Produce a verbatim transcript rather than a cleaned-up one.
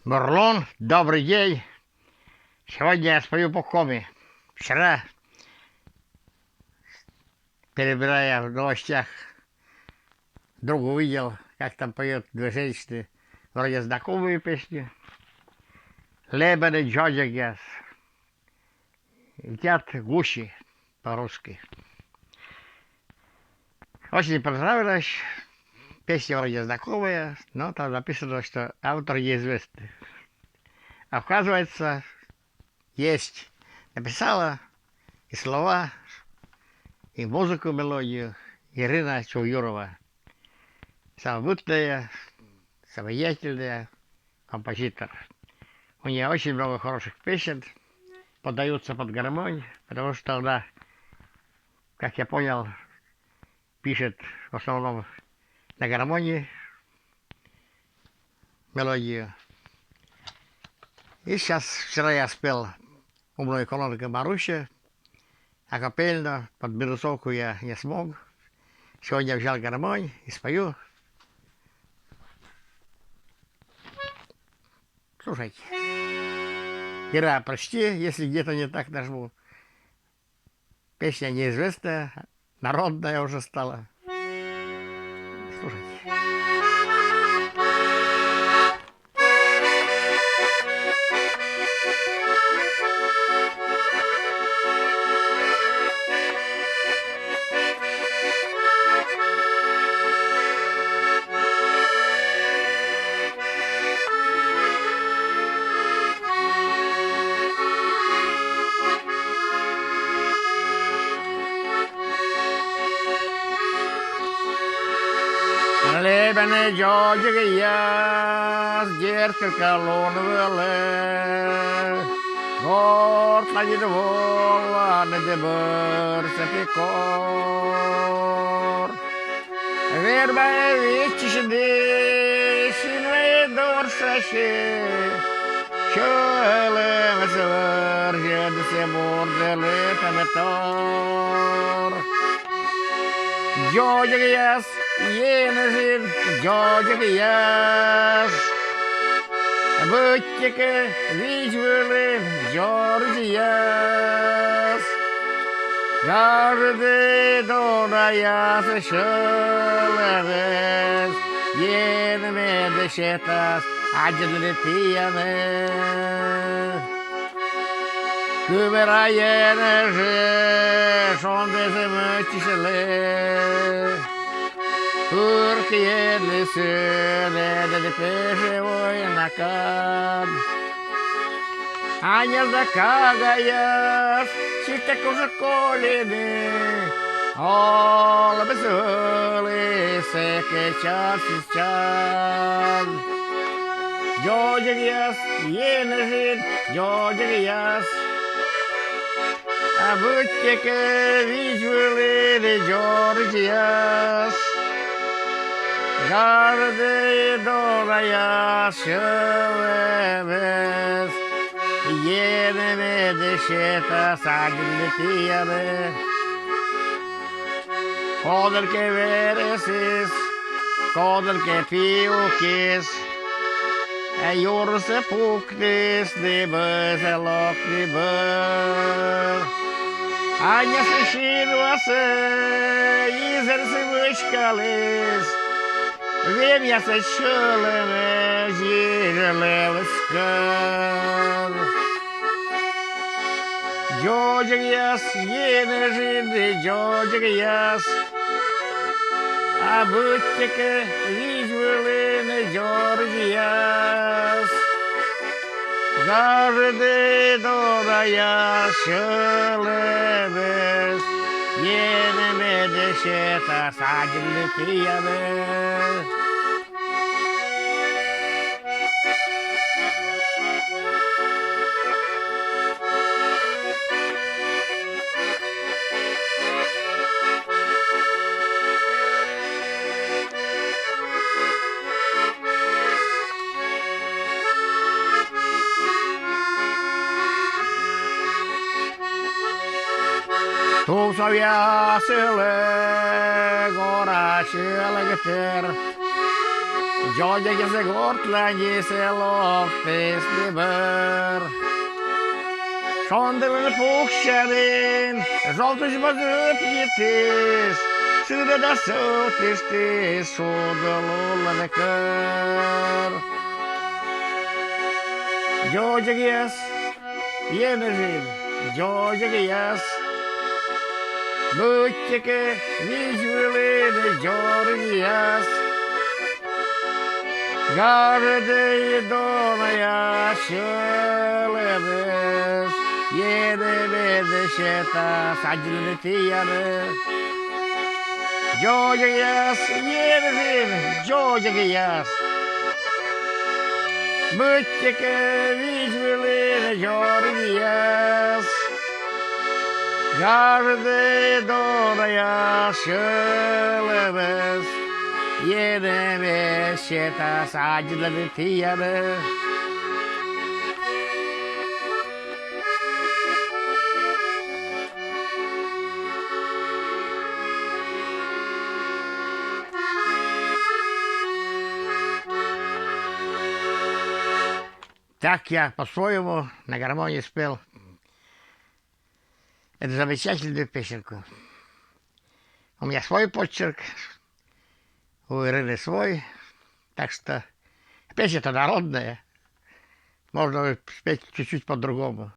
Бур лун, добрый день. Сегодня я спою по-коми. Вчера, перебирая в новостях, вдруг увидел, как там поют две женщины, вроде знакомые песни. Лэбэн дзодзигъяс. Едят гуси по-русски. Очень понравилось. Песня вроде знакомая, но там написано, что автор неизвестный. А оказывается, есть. Написала и слова, и музыку, мелодию Ирина Чуюрова. Самобытная, самодеятельная композитор. У нее очень много хороших песен, поддаются под гармонь, потому что она, как я понял, пишет в основном на гармонии мелодию. И сейчас, вчера я спел «Умную колонку Маруся», акапельно, под минусовку я не смог. Сегодня взял гармонь и спою. Слушайте. Ира, прости, если где-то не так нажму. Песня неизвестная, народная уже стала. Слушайте. Лэбэн дзодзигъяс, дерт лун вылэ, горд ладьыд воланэд бӧрсэ пекор. Вербаэ виччысьыд, синмаэ доршасе, сьӧлэмсэ вӧрзьыд, сэ бурдэлытэм тор. Дзодзигъяс, енэжыд дзодзигъяс, быттьэ кэ визь вылын дзоридзьяс. Гажыд донаяс, сьӧлэмэс, енмэд сетас адӟыны тіянэ. Кымера енэжы шондэс мыччысьлы, пыр кыедлы сылэд пеже войнакад. Аняз да кагаяс ситэк уже колины, олэбэс вылэ сэкэ чапсьыд чан. Дзодзигъяс, енэжыд дзодзигъяс, а быттьэ кэ визь вылын дзоридзьяс. Гажыд донаяс, сьӧлэмэс, енмэд сетас адӟыны тіянэ. Кодын кэ вересыс, кодын кэ пиукыс, юрсэ пуктыны быдэ локны бӧр. Аняс синваэс изэрсэ вӧчкалыс, вемъясэд сьӧлэмэ зижлэс кӧр. Дзодзигъяс, енэжыд дзодзигъяс, а быттьэ кэ визь вылын дзоридзьяс. Гажыд донаяс, сьӧлэмэс, енмэд сетас адӟыны тіянэ. Тусовъясылы гора сьӧлыктыр. Дзодзӧгъяс гортлӧньыс локтісны бӧр. Шонділӧн пуксянін зол тузьмӧ зіпйитіс, шыдӧ да сӧтыштіс шудлунлӧн кӧр. Дзодзӧгъяс енэжын дзодзӧгъяс, быттьӧкӧ видз вылын дзоридъяс. Гажӧдӧй донаяс сьӧлӧмӧс енэмӧн сетас аддзыны тіянӧ. Дзодзӧгъяс, енэжын дзодзӧгъяс, быттьӧкӧ видз вылын дзоридъяс. Гажӧдӧй донаяс сьӧлӧмӧс енэмӧн сетас аддзыны тіянӧ. Так я по-своему на гармони спел эту замечательную песенку. У меня свой почерк, у Ирины свой, так что песня-то народная, можно спеть чуть-чуть по-другому.